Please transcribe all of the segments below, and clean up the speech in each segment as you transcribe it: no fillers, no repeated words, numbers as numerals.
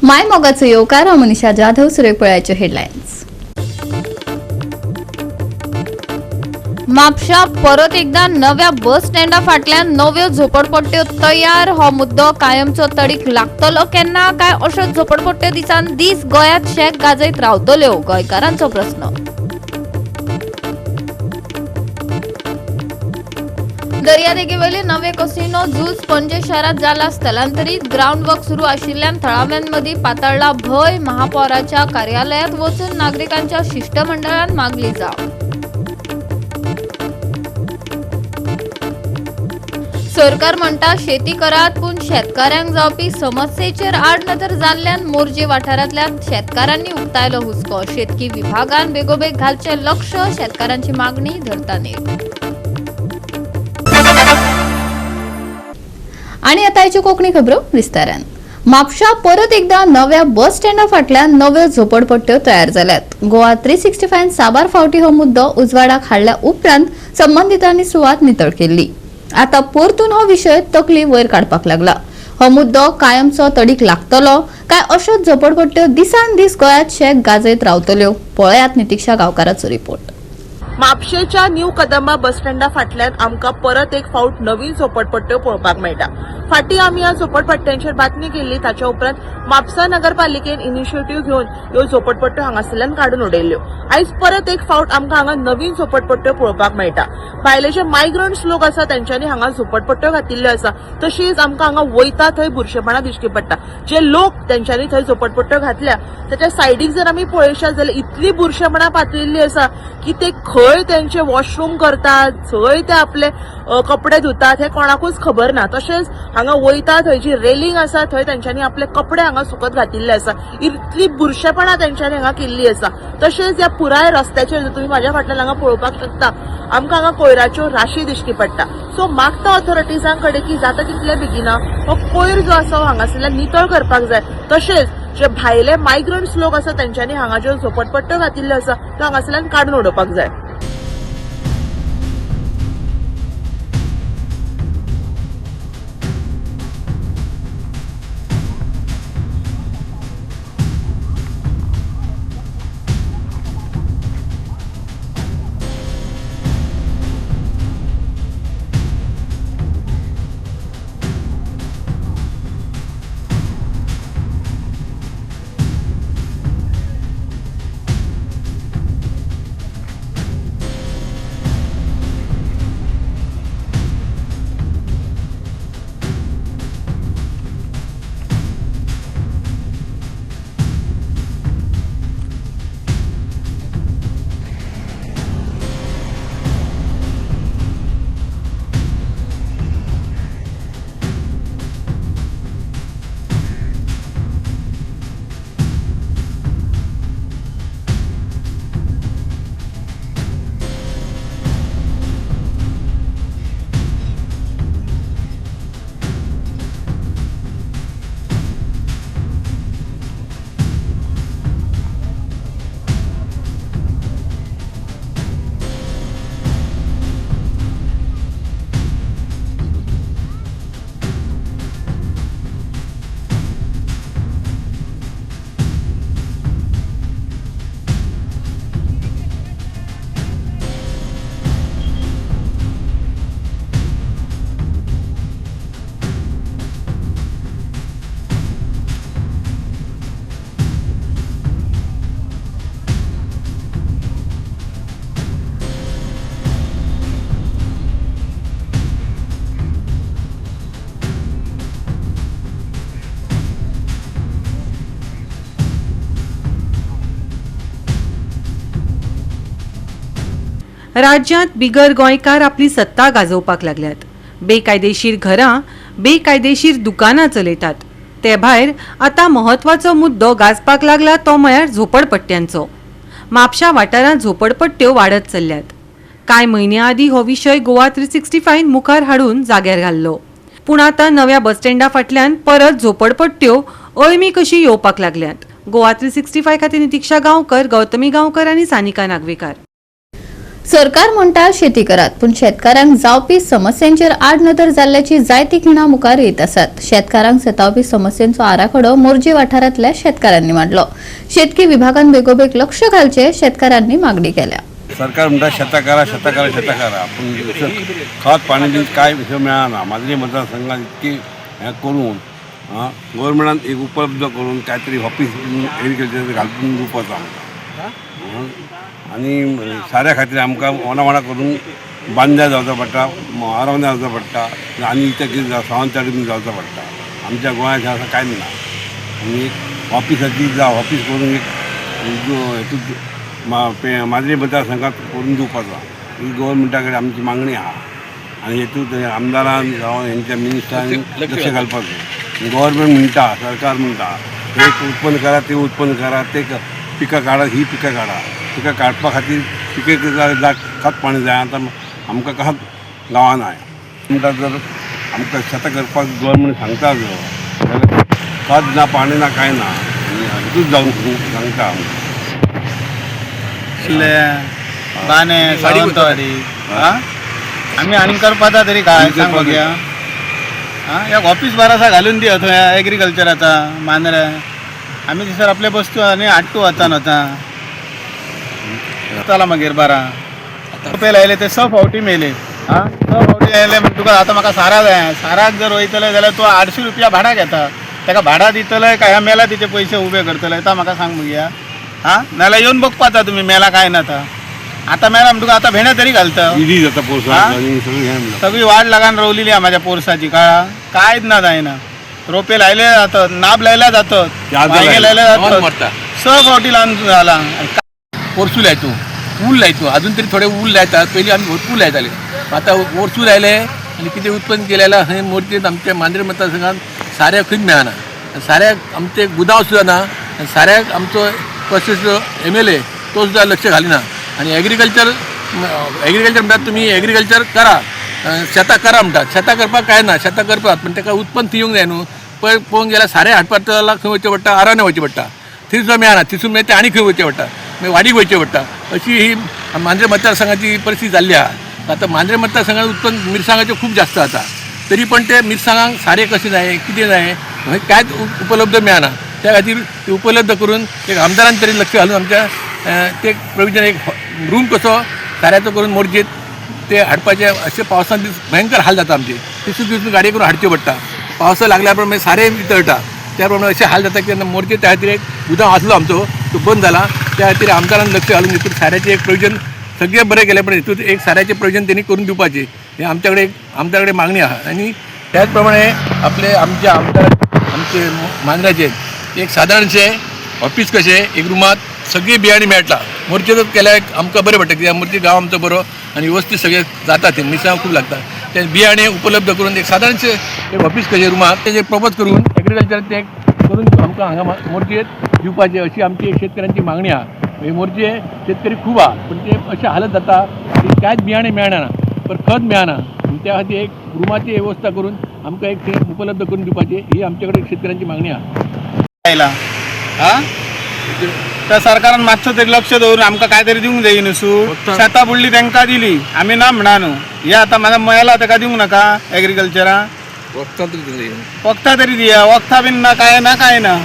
माय मोगाचो येवकार. हांव मनीषा जाधव. सुरेख पळयाच्यो हेडलायन्स. म्हापशा परत एकदा नव्या बस स्टँडा फाटल्यान नव्यो झोपडपट्ट्यो तयार. हो मुद्दो कायमचो तडीक लागतलो केन्ना काय अश्यो झोपडपट्ट्यो दिसान दीस गोंयांत शेक गाजयत रावतल्यो, गोंयकारांचो प्रस्न. दर्यादेगेवेले नवे कसिनो झूज पणजे शहरात जाला स्थलांतरीत. ग्राउंड वर्क सुरू आशिल्ल्यान थळाव्यांमदीं पातळ्ळा भंय. महापौराच्या कार्यालयात वचून नागरिकांच्या शिष्टमंडळान मागली जाप. सरकार म्हणटा शेती करात, पूण शेतकाऱ्यांक जावपी समस्येचेर आडनदर जाल्ल्यान मोरजे वाठारांतल्या शेतकारांनी उक्तायलो हुस्को. शेतकी विभागान बेगोबेग घालचें लक्ष, शेतकारांची मागणी धरता नेट. आणि आता आयच्यो कोंकणी खबरो विस्तारान. म्हापशा परत एकदा नव्या बस स्टँडा फाटल्यान नव्यो झोपडपट्ट्यो तयार जाल्यात. गोवा 365 साबार फावटी हो मुद्दो उजवाडाक हाडल्या उपरांत संबंदितांनी सुवात नितळ केल्ली. आता परतून हो विशय तकली वयर काडपाक लागला. हो मुद्दो कायमचो तडीक लागतलो काय अश्योच झोपडपट्ट्यो दिसान दीस गोंयांत शेक गाजयत रावतल्यो, पळयात नितिक्षा गांवकाराचो रिपोर्ट. म्हापशेच्या न्यू कदंबा बस स्टँडा फाटल्यान आमकां परत एक फावट नवीन झोपडपट्ट्यो पळोवपाक मेळटा. फाटीं आमी ह्या झोपडपट्ट्यांचेर बातमी केल्ली. ताच्या उपरांत म्हापसा नगरपालिकेन इनिशिएटीव घेवन ह्यो झोपडपट्ट्यो हांगासरल्यान काडून उडयल्ल्यो. आयज परत एक फावट आमकां हांगा नवीन झोपडपट्ट्यो पळोवपाक मेळटा. भायले जे मायग्रंट्स लोक आसा तेंच्यांनी हांगा झोपडपट्ट्यो घातिल्ल्यो आसा. तशीच आमकां हांगा वयता थंय बुरशेपणां दिश्टी पडटा. जे लोक तेंच्यांनी थंय झोपडपट्ट्यो घातल्या त्याच्या सायडीक जर आमी पळयशात जाल्यार इतली बुरशेपणां पातळिल्ली आसा की ते खंय तेंचे वॉशरूम करतात, खंय ते आपले कपडे धुतात हे कोणाकूच खबर ना. तशेंच हांगा वयता थंय जी रेलिंग आसा थंय तेंच्यांनी आपले कपडे हांगा सुकत घातिल्ले आसा. इतली बुरशेपणां तेंच्यांनी हांगा केल्ली आसा. तशेंच ह्या पुराय रस्त्याचेर जर तुमी म्हाज्या फाटल्यान हांगा पळोवपाक शकता, आमकां हांगा कोयराच्यो राशी दिश्टी पडटा. सो मागता ऑथॉरिटीजां कडेन की जाता तितले बेगिना हो कोयर जो आसा हो हांगासरल्यान नितळ करपाक जाय. तशेंच जे भायले मायग्रंट्स लोक आसा तेंच्यांनी हांगा ज्यो झोपडपट्ट्यो घातिल्ल्यो आसा त्यो हांगासरल्यान काडून उडोवपाक जाय. राज्यांत बिगर गोंयकार आपली सत्ता गाजोवपाक लागल्यात. बेकायदेशीर घरां, बेकायदेशीर दुकानां चलयतात. ते भायर आतां म्हत्वाचो मुद्दो गाजपाक लागला तो म्हळ्यार झोपडपट्ट्यांचो. म्हापशा वाठारांत झोपडपट्ट्यो वाडत चल्ल्यात. कांय म्हयन्यां आदीं हो विशय गोवा 365 मुखार हाडून जाग्यार घाल्लो, पूण आतां नव्या बस स्टँडा फाटल्यान परत झोपडपट्ट्यो अळमी कशी येवपाक लागल्यात. गोवा 365 खातीर नितिक्षा गांवकर, गौतमी गांवकर आनी सानिका नागवेकार. सरकार म्हणटा शेती करात, पूण शेतकारांक जावपी समस्यांचेर आडनदर जाल्ल्याची जायती खिणां मुखार येत आसात. शेतकारांक सतावपी समस्यांचो आराखडो मोरजी वाठारांतल्या शेतकारांनी मांडलो. शेतकी विभागान बेगोबेग लक्ष घालचे शेतकारांनी मागणी केल्या. सरकार म्हणटा शेतां करा, शेतां करा, शेतां करा, पूण खत पाणी बी कांय विशय मेळना. माजरी मतदारसंघात इतकी हें करून गव्हर्मेंटान एक उपलब्ध करून काय तरी ऑफीस एग्रीकल्चर घालून दिवपाचो आमकां. आनी साऱ्या खातीर आमकां वणा वणा करून बांद्या जावचो पडटा, आरवण्या जावचो पडटा आनी इतकें कितें सावंतवाडी बीन जावचो पडटा. आमच्या गोंयांत असं कांयच ना. आनी एक ऑफिसाची जावं ऑफीस करून एक हितून माजरी मतदारसंघात करून दिवपाचो ही गव्हर्मेंटा कडेन आमची मागणी आहा. आनी हेतून आमदारान जावं हेंच्या मिनिस्टरान लक्ष घालपाचें. गव्हर्मेंट म्हणटा, सरकार म्हणटा हे उत्पन्न करा, ते उत्पन्न करा, ते पिकां काडा, ही पिकां काडा. पिकां काडपा खातीर पिके खत पाणी जाय. आतां आमकां खत गांवाना. म्हणटा जर आमकां शेतां करपाक गव्हर्मेंट सांगता जर खत ना, पाणी ना, कांय ना, हितूच जावन सांगता आमकां. बाने सावंतवाडी आमी आनी करपाचा तरी काय सांग बघया. एक ऑफिस बारासा घालून दी थंय एग्रीकल्चराचा मांद्रे. आमी थंयसर आपले वस्तू आनी हाडटू वचान वता चला मागीर बारा रुपये लायले ते 6 फावटी मेले. 6 फावटी आयले म्हण तुका आतां म्हाका सारा जाय. साराक जर वयतले जाल्यार तूं 800 रुपया भाडा घेता. ताका भाडा दितले काय ह्या मेला तिचे पयशे उबे करतले ता म्हाका सांग बघया. नाल्यार येवन बघपाचा तुमी मेला काय ना. आतां मेला म्हण तुका आतां भेण्या तरी घालता. सगळी वाट लागान रवलेली आहे माझ्या पोरसाची. काळा कांयच ना जायना. रोपे लायले जातात, नाब लायल्या जातात, वांगे लायले जातात, 6 फावटी लावन जाला. पोरसू लायतो, ऊल लायतो. अजून तरी थोडे ऊल लायतात. पयलीं आमी भरपूर लायताले. आतां पोरसू लायले आनी कितें उत्पन्न केलें हय मोर्चेत आमच्या मांद्रे मतदारसंघात साऱ्याक खंयच मेळना. साऱ्याक आमचे गुदांव सुद्दां ना. आनी साऱ्याक आमचो कशें MLA तो सुद्दां लक्ष घालिना. आनी एग्रीकल्चर म्हणटात तुमी एग्रीकल्चर करा, शेतां करा म्हणटात. शेतां करपाक कांय ना. शेतां करपाक पण ताका उत्पन्न थंय येवंक जाय न्हू. पळय पळोवंक गेल्यार सारें हाडपाक जाल्यार खंय वयचें पडटा, आरावण्या वयचें पडटा. थंय सुद्दां मेळना. थंयसून मेळटा आनी खंय वयचें पडटा, मागीर वाडीक वयचें पडटा. अशी ही मांद्रे मतदारसंघाची परिस्थिती जाल्ली आहा. आतां मांद्रे मतदारसंघात उत्पन्न मिरसांगाचें खूब जास्त जाता, तरी पण ते मिरसांगांक सारें कशें जाय, कितें जाय हय कांयच उपलब्ध मेळना. त्या खातीर ते उपलब्ध करून एक आमदारान तरी लक्ष घालून आमच्या ते प्रोविजन एक रूम कसो साऱ्याचो करून मोर्जेत ते हाडपाचे. अशे पावसान दीस भयंकर हाल जाता आमचे. तिसून दिसून गाडये करून हाडच्यो पडटा. पावसा लागल्या प्रमाणे सारें वितळटा. त्या प्रमाणे अशे हाल जाता की तेन्ना मोर्जे त्या खातीर एक गुदांव आसलो आमचो तो बंद जाला. त्या खातीर आमदारान लक्ष घालून हितून साऱ्याचें एक प्रोविजन सगळें बरें केलें, पण हितून एक साऱ्याचें प्रोविजन तेणी करून दिवपाचें हें आमच्या कडेन आमदारा कडेन मागणी आहा. आनी त्याच प्रमाणे आपले आमच्या आमदार आमचे मांद्र्याचे एक सादारणशें ऑफिस कशें एक रुमांत सगळीं बियाणी मेळटा. मोर्चेतच केल्यार आमकां बरें पडटा, कित्याक मोर्चे गांव आमचो बरो आनी वेवस्थीत सगळें जाता. ते मिरसांग खूब लागता. ते बियाणे उपलब्ध करून एक सादारणशें एक ऑफिस कशें रुमांत तेजें प्रपोज करून एग्रीकल्चर तें करून आमकां हांगा मोर्चेत दिवपाचें अशी आमची एक शेतकऱ्यांची मागणी आहा. हे मोर्चे शेतकरी खूब आहा, पूण ते अशें हालत जाता की कांयच बियाणें मेळना, पर खत मेळना. त्या खातीर एक रुमाची वेवस्था करून आमकां एक थंय उपलब्ध करून दिवपाची ही आमचे कडेन शेतकऱ्यांची मागणी आहा. हा त्या सरकारान मातसो तरी लक्ष दवरून आमकां काय तरी दिवंक जाय न्हू. सूट शेतां बुडली तांकां दिली आमी ना म्हणा न्हू. हे आतां म्हाका मेला ताका दिवंक नाका एग्रीकल्चरा वखदां तरी दिया. वखदां बीन ना, काय ना, काय ना.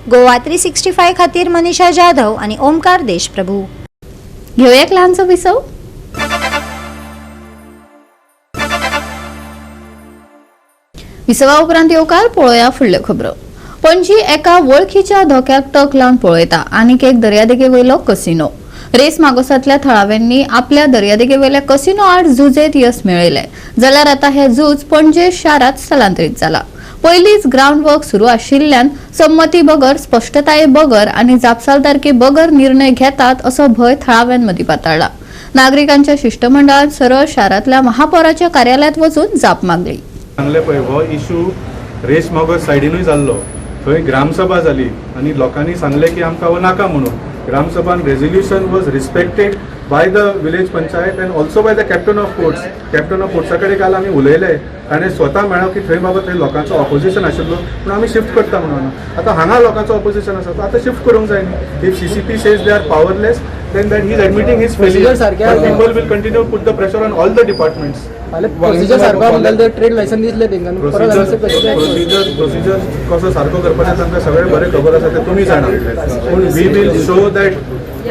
गोवा 365 खातीर मनीषा जाधव आणि ओमकार देशप्रभू. घेऊया एक लहानसो विसव. विसवा उपरांत येवकार पळोवया फुडल्यो खबरो. पणजी एका वळखीच्या धोक्याक टक लावन पळयता. आनीक एक दर्यादेगे वयलो कसिनो. रेस मागोसांतल्या थळाव्यांनी आपल्या दर्यादेगे वयल्या कसिनो आड झुजेत यश मेळयलें, जाल्यार आतां हें झूज पणजे शारांत स्थलांतरीत जाला. पयलींच ग्रावंड वर्क सुरू आशिल्ल्यान संमती बगर, स्पश्टताये बगर आनी जापसालदारके बगर निर्णय घेतात असो भंय थळाव्यांमदीं पातळ्ळा. नागरिकांच्या शिश्टमंडळान सरळ शारांतल्या महापौराच्या कार्यालयांत वचून जाप मागली. सांगलें पळय, हो इशू रेस मागोस सायडीनूय जाल्लो. थंय ग्रामसभा जाली आनी लोकांनी सांगलें की आमकां हो नाका म्हणून. ग्रामसभान resolution was respected by the village panchayat and also by the captain of ports. Captain of पोर्ट्सा कडेन काल आमी उलयले, ताणें स्वता मेळ्ळो की थंय बाबा थंय लोकांचो ऑपोजिशन आशिल्लो पूण आमी शिफ्ट करता म्हणून. आतां हांगा लोकांचो ऑपोजिशन आसा, आतां शिफ्ट करूंक जाय न्ही. If CCP says they are powerless then that he is admitting his failure. People will continue put the pressure on all the departments. Procedure सारको म्हणल्यार ट्रेड लायसन दिसले तेंकां प्रोसिजर प्रोसिजर कसो सारको करपाचें तांकां सगळें बरें खबर आसा तें तुमी जाणा, पूण we will show that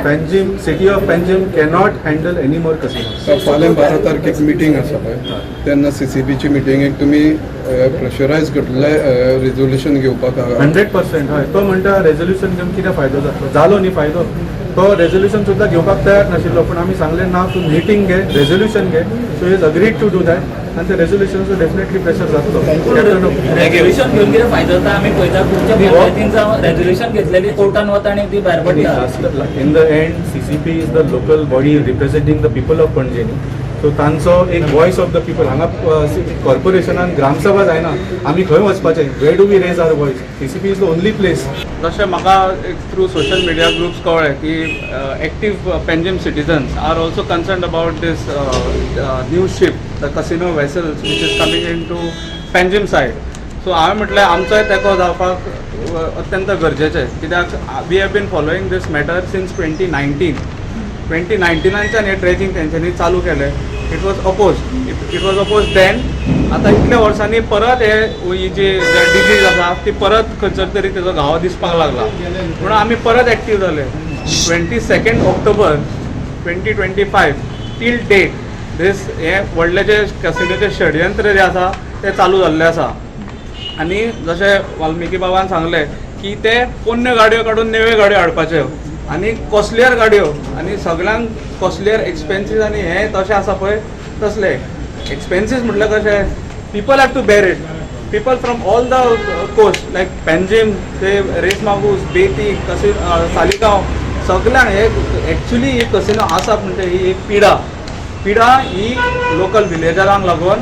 Panjim, city of Panjim cannot handle any more casino. फाल्यां 12 तारखेक मिटींग आसा पळय, तेन्ना सीसीबीची मिटिंगेक तुमी प्रेशरायज करतले रेजोल्युशन घेवपाक? 100%. हय, तो म्हणटा रेजोल्युशन घेवन कितें फायदो जातलो? जालो न्ही फायदो. तो रेजोल्युशन सुद्दां घेवपाक तयार नाशिल्लो, पूण आमी सांगलें ना, तूं मिटींग घे, रेजोल्युशन घे. So he's agreed to do that आनी ते रेजोल्युशनाचो डेफिनेटली प्रेशर जातलो. रेजोल्युशन घेवन कितें फायदो जाता? आमी पळयता खुबच्या पंचायतीन जावं रेजोल्युशन घेतलेली कोर्टान वता आनी ती भायर पडटा. In the end CCP is the local body representing the people of Panaji न्ही, सो तांचो एक वॉयस ऑफ the people. हांगा कॉर्पोरेशनान ग्रामसभा जायना, आमी खंय वचपाचें? Where do we raise our voice? CCP is the only place. जशें म्हाका एक थ्रू सोशल मिडिया ग्रुप्स कळ्ळें की active Panjim citizens are also concerned about this new ship, the casino vessels which is coming into Panjim side. So हांवें म्हटलें आमचोय तेंको जावपाक अत्यंत गरजेचें, कित्याक we have been following this matter since 2019. 2019नाच्यान हें ड्रेजिंग तेंच्यांनी चालू केलें. It was oppose then. आतां इतल्या वर्सांनी परत हे ही जी डिजीज आसा ती परत खंयसर तरी तेजो घावो दिसपाक लागला म्हणून आमी परत एक्टीव जाले. 22 October 2025 till date this हे व्हडले जे कसिनोचें षडयंत्र जें आसा तें चालू जाल्लें आसा. आनी जशें वाल्मिकी बाबान सांगलें की ते पोन्न्यो गाडयो काडून नव्यो गाडयो हाडपाच्यो आनी कॉस्टलियर गाडयो आनी सगळ्यांक कॉस्टलियर एक्सपेन्सीस आनी हे तशें आसा पळय तसले एक्सपेन्सीस म्हटल्यार कशें, people have to bear it, people from all the coast like Panjim ते रेस मागूस, बेती, कसी, सालिगांव, सगळ्यांक हे एक्चुली ही कसिनो आसा म्हणजे ही एक पिडा पिडा ही लोकल विलेजरांक लागून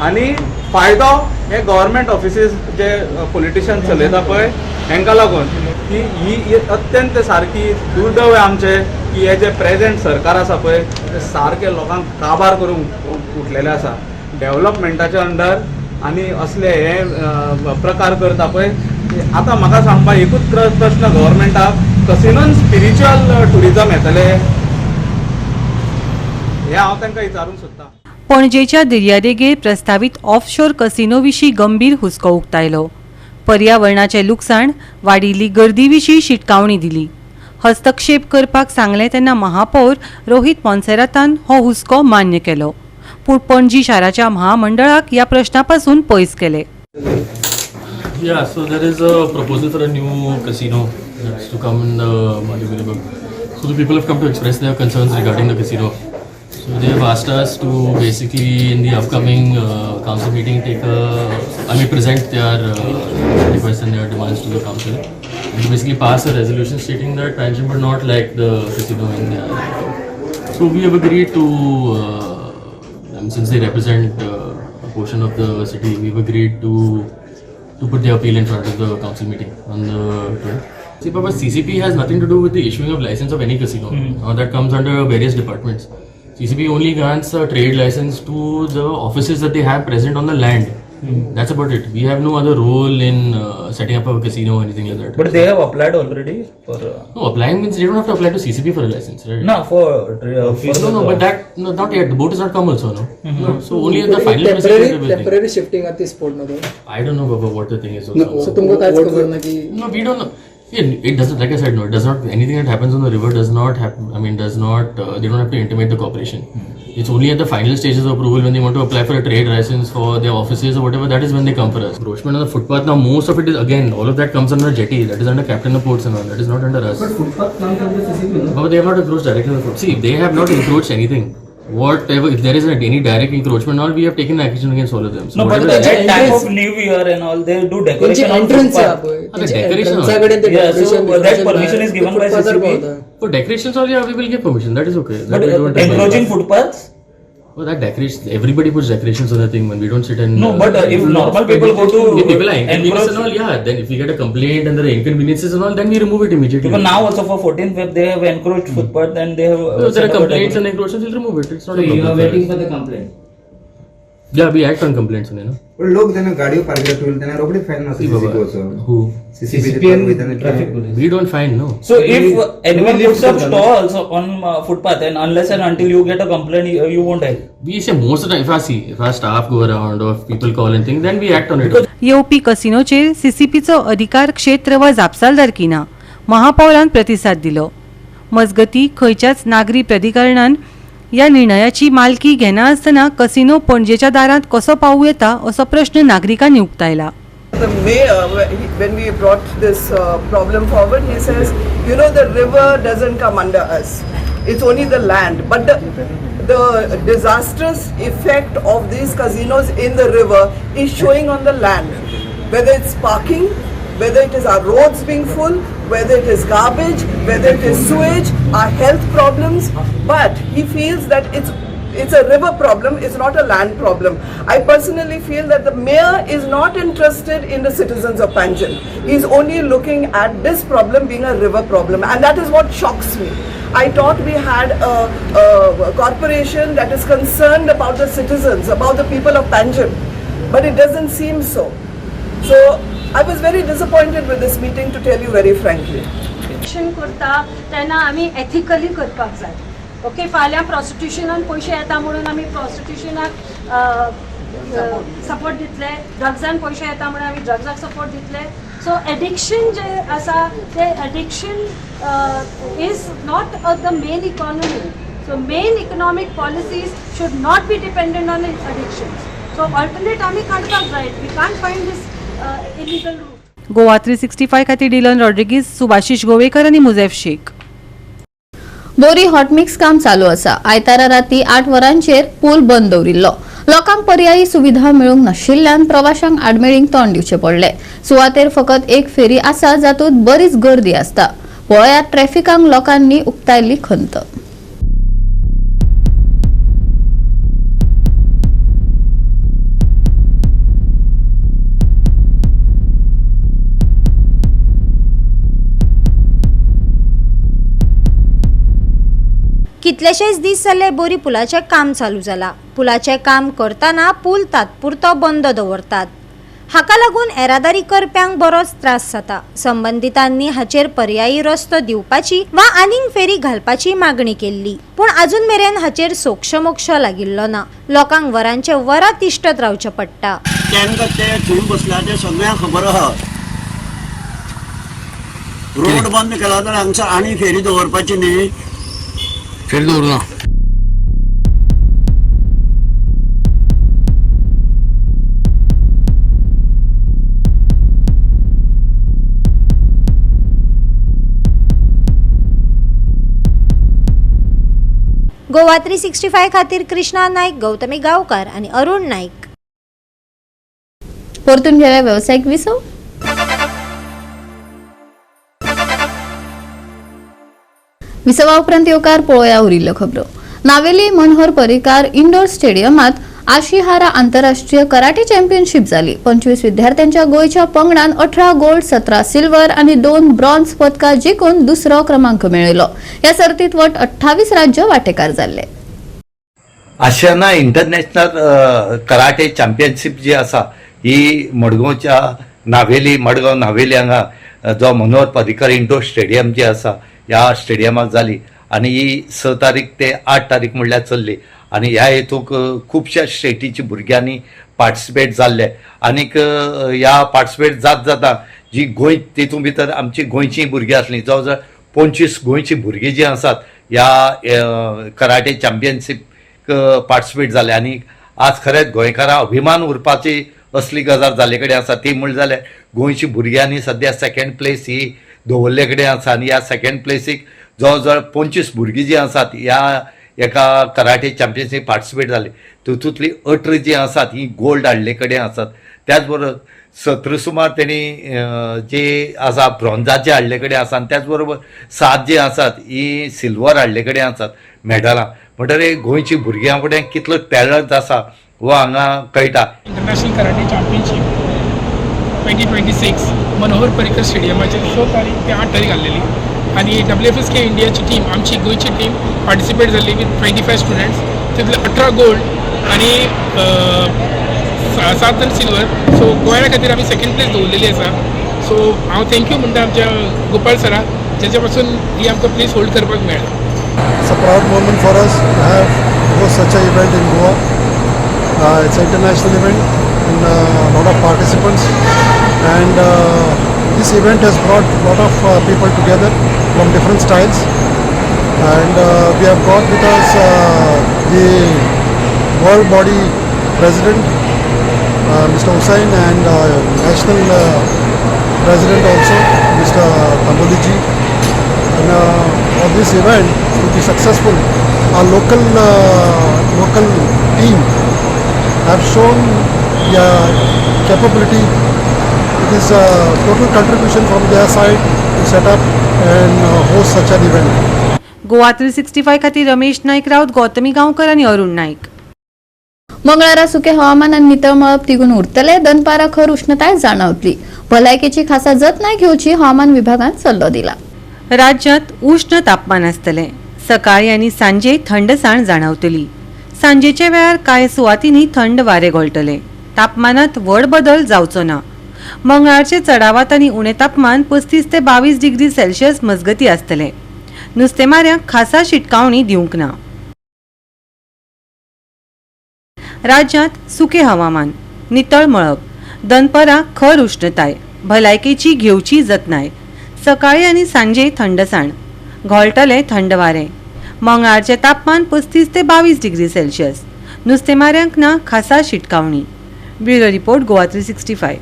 आनी फायदो हे गव्हर्मेंट ऑफिसीस जे पॉलिटिशियन चलयता पळय हेंकां लागून. की ही अत्यंत सारकी दुर्दैव आहे आमचें की हे जे प्रेझेंट सरकार आसा पळय ते सारके लोकांक काबार करूंक उठलेले आसा डेव्हलपमेंटाच्या अंडर आनी असले हे प्रकार करता पळय. आतां म्हाका सांगपा एकूच प्रश्न गव्हर्मेंटाक, कसिनोन स्पिरिच्युअल ट्युरिजम येतलें? हें हांव तांकां विचारूंक सोदतां. पणजेच्या दर्यादेगेर प्रस्तावीत ऑफशोर कसिनो विशीं गंभीर हुस्को उक्तायलो. पर्यावरणाचें लुकसाण, वाडिल्ली गर्दी विशीं शिटकावणी दिली. हस्तक्षेप करपाक सांगलें तेन्ना महापौर रोहित मोन्सेरातान हो हुस्को मान्य केलो, पूण पणजी शाराच्या महामंडळाक ह्या प्रश्ना पासून पयस केले. Yeah, so there is a proposal for a new casino that's to come in the Mandovi River. So the people have come to express their concerns regarding the casino. So they have asked us to basically in the upcoming council meeting take a, I mean, present their requests and their demands to the council and to basically pass a resolution stating that Panjim would not like the casino in their. So we have agreed to, since they represent a portion of the city, we've agreed to put the appeal in front of the council meeting on the 12th. See, Papa, CCP has nothing to do with the issuing of license of any casino. That comes under various departments. CCP only grants a trade license to the offices that they have present on the land. That's about it. We have no other role in setting up a casino or anything like that. But they have applied already for. No, applying means they don't have to apply to CCP for a license, right? No, for No, the but that, no, not yet. The boat has not come also, no. No, so only at the final procedure temporary they will think. Temporary shifting आहा ती sport न्हू तो. I don't know about what the thing is also. So तुमकां कांयच खबर ना की? No, we don't know. Yeah, it doesn't. Like I said, no, it does not. Anything that happens on the river does not happen. I mean, does not. They don't have to intimate the corporation. It's only at the final stages of approval when they want to apply for a trade license for their offices or whatever. That is when they come for us. Encroachment on the footpath now, most of it is again. All of that comes under jetty. That is under captain of ports and all. That is not under us. But footpath comes under CCP, no? But they have not encroached directly on the foot. See, they have not encroached anything. Whatever, if there is any direct encroachment, all we have taken action against all of them. So No, but whatever at time of New Year and all, they do decoration on entrance आहा footpath. पळय, Ah, decoration. एंट्रन्सा कडेन ते Yeah, so decoration that permission is given by CCP. For decorations, all, yeah, we will give permission. That is okay. That But we don't have encroaching footpaths? Well, that decoration, everybody puts decorations on the thing when we don't sit and. No, but if normal people go to If people are inconvenienced encroach, and all, yeah, then if we get a complaint and there are inconveniences and all, then we remove it immediately. Because now also for 14th Feb they have encroached footpath and they have. So if there set are up a complaints and decoration. encroachments, we'll remove it. It's not So a you problem are for waiting us. for the complaint. Yeah, we act on complaints only, no? पण लोक जेन्ना गाडयो park करता तेन्ना रोखडे fine आसा See, Baba. CCP वचून. Who? CCP traffic police. We don't find, no. So if anyone puts up stalls on footpath, and unless and until you get a complaint, you won't help. We say most of the time, if our staff go around or if people call and things, then we act on it. येवपी कसिनोचेर सीसीपीचो अधिकार क्षेत्र वा जापसालदारकी ना महापौरान प्रतिसाद दिलो. मजगती खंयच्याच नागरी प्राधिकरणान ह्या निर्णयाची मालकी घेना आसतना कसिनो पणजेच्या दारांत कसो पावूं येता असो प्रश्न नागरिकांनी उक्तायला. The mayor, when we brought this problem forward, he says, you know, the river doesn't come under us. It's only the land. But the disastrous effect of these casinos in the river is showing on the land. Whether it's parking, whether it is our roads being full, whether it is garbage, whether it is sewage, our health problems. But he feels that it's a river problem, it's not a land problem. I personally feel that the mayor is not interested in the citizens of Panjim. He's only looking at this problem being a river problem, and that is what shocks me. I thought we had a corporation that is concerned about the citizens, about the people of Panjim, but it doesn't seem so. So I was very disappointed with this meeting, to tell you very frankly. करता तेन्ना आमी ethically करपाक जाय. Okay, फाल्यां प्रॉस्टिट्युशनान पयशे येता म्हणून आमी प्रॉस्टिट्युशनाक सपोर्ट दितले, ड्रग्सान पयशे येता म्हणून आमी ड्रग्साक सपोर्ट दितले. सो एडिक्शन जे आसा ते addiction is not the main economy. So main economic policies should not be dependent on addictions. So alternate आमी काडपाक जाय. We can't find this illegal route. Goa 365 खातीर डिलन रॉड्रिगीज, सुभाषिश गोवेकर आनी मुजेफ शेख. बोरी हॉटमिक्स काम चालू आसा. आयतारा राती 8 वरांचेर पूल बंद दवरिल्लो. लोकांक पर्यायी सुविधा मेळूंक नाशिल्ल्यान प्रवाशांक आडमेळींक तोंड दिवचें पडलें. सुवातेर फकत एक फेरी आसा जातूंत बरीच गर्दी आसता. पळयात ट्रॅफिकांक लोकांनी उक्तायल्ली खंत. कितलेशेच दीस जाले बोरी पुलाचें काम चालू जाला. पुलाचें काम करतना पूल तात्पुरतो बंद दवरतात. हाका लागून येरादारी करप्यांक बरोच त्रास जाता. संबंदितांनी हाचेर पर्यायी रस्तो दिवपाची वा आनीक फेरी घालपाची मागणी केल्ली, पूण अजून मेरेन हाचेर सोक्षमोक्ष लागिल्लो ना. लोकांक वरांचे वरां तिश्टत रावचें पडटा. तांकां ते खंय बसल्या ते सगळ्यांक खबर आहा. रोड बंद केला जाल्यार हांगसर आनी फेरी दवरपाची न्ही. फेरी दवरुना. गोवा 365 खातीर कृष्णा नाईक, गौतमी गावकर आणि अरुण नाईक. परतून घेऊया व्यावसायिक विसव. विसवा उपरांत येवकार पळोवया उरिल्ल्यो खबरो. नावेली मनोहर पर्रीकार इंडोर स्टेडियमात आशिहारा आंतरराष्ट्रीय कराटे चॅम्पियनशीप जाली. 25 विद्यार्थ्यांच्या गोंयच्या पंगडान 18 गोल्ड, 17 सिल्वर आनी 2 ब्रॉन्झ पदकां जिखून दुसरो क्रमांक मेळयलो. ह्या सर्तीत वट 28 राज्य वांटेकार जाल्ले. आशियाना इंटरनॅशनल कराटे चॅम्पियनशीप जी आसा ही मडगांवच्या नावेली, मडगांव नावेली हांगा जो मनोहर पर्रीकर इंडोर स्टेडियम जी आसा ह्या स्टेडियमाक जाली आनी ही 6 तारीख ते 8 तारीख म्हणल्यार चल्ली आनी ह्या हेतूक खुबश्या स्टेटीची भुरग्यांनी पार्टिसिपेट जाल्ले आनीक ह्या पार्टिसिपेट जात जाता जी गोंय तितून भितर आमची गोंयची भुरगीं आसलीं, जवळ जवळ 25 गोंयची भुरगीं जीं आसात ह्या कराटे चॅम्पियनशीप पार्टिसिपेट जाले आनी आज खरेंच गोंयकारां अभिमान उरपाची असली गजाल जाल्ले कडेन आसा. ती म्हणल्यार जाल्यार गोंयची भुरग्यांनी सद्या सेकेंड प्लेस ही दवरले कडेन आसा आनी ह्या सेकेंड प्लेसीक जवळ जवळ 25 भुरगीं जीं आसात ह्या एका कराटे चॅम्पियनशीप पार्टिसिपेट जाली. तितूंतली 18 जीं आसात ही गोल्ड हाडले कडेन आसात. त्याच बरोबर 17 सुमार तेणी जे आसा ब्रॉन्जाचे हाडले कडेन आसा आनी त्याच बरोबर 7 जी आसात ही सिल्वर हाडले कडेन आसात मेडलां. म्हणटकीर गोंयची भुरग्यां कडेन कितलो टॅलंट आसा हो हांगा कळटा. International karate championship 2026 Manohar Parrikar स्टेडियमाचेर 6 तारीख ते 8 तारीख आसलेली आनी WFSK इंडियाची टीम, आमची गोंयची टीम पार्टिसिपेट जाल्ली विथ 25 स्टुडंट्स. तितले 18 गोल्ड, आनी 7 जाण सिल्वर. सो गोंया खातीर आमी सेकंड प्लेस दवरलेली आसा. सो हांव thank you म्हणटा आमच्या गोपाळ सराक, जेच्या पासून ही आमकां प्लेस होल्ड करपाक मेळ्ळी. It's a proud moment for us to have host such an event in Goa. It's an international event and a lot of participants, and this event has brought a lot of people together from different styles, and we have got with us the world body president, Mr. Hussain, and national president also, Mr. Tamboli ji. And for this event to be successful, our local team have shown their capability. It is a total contribution from their side to set up and host such an event. Goa 365 खातीर रमेश नाईक राऊत, गौतमी गांवकर आनी अरुण नाईक. मंगळारा सुके हवामान आनी नितळ मळब तिगून उरतले. दनपारा खर उष्णताय जाणवतली. भलायकेची खासा जतनाय घेवची हवामान विभागान सल्लो दिला. राज्यात उष्ण तापमान आसतलें. सकाळी आनी सांजे थंडसाण जाणवतली. सांजेच्या वेळार कांय सुवातींनी थंड वारे घोळटले. तापमानात व्हड बदल जावचो ना. मंगळारचे चडावात आनी उणें तापमान 35 ते 22 डिग्री सेल्सियस मजगती आसतलें. नुस्तेमाऱ्यांक खासा शिटकावणी दिवंक ना. राज्यात सुके हवामान, नितळ मळब, दनपरां खर उष्णताय, भलायकेची घेवची जतनाय. सकाळी आनी सांजे थंडसाण, घोळटले थंड वारें. मंगळारचें तापमान 35 ते 22 डिग्री सेल्सियस. नुस्तेमाऱ्यांक ना खासा शिटकावणी. Bureau report, Goa 365.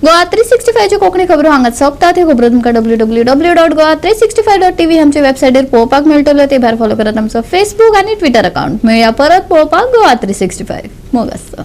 Goa 365च्यो Konkani खबरो हांगात सोंपतात. ह्यो खबरो तुमकां www.goa365.tv आमच्या वेबसायटीर पळोवपाक मेळटल्यो. ते भायर फॉलो करात आमचो फेसबूक आनी ट्विटर अकाउंट. मेळया परत पळोवपाक गोवा 365. मोग आसता.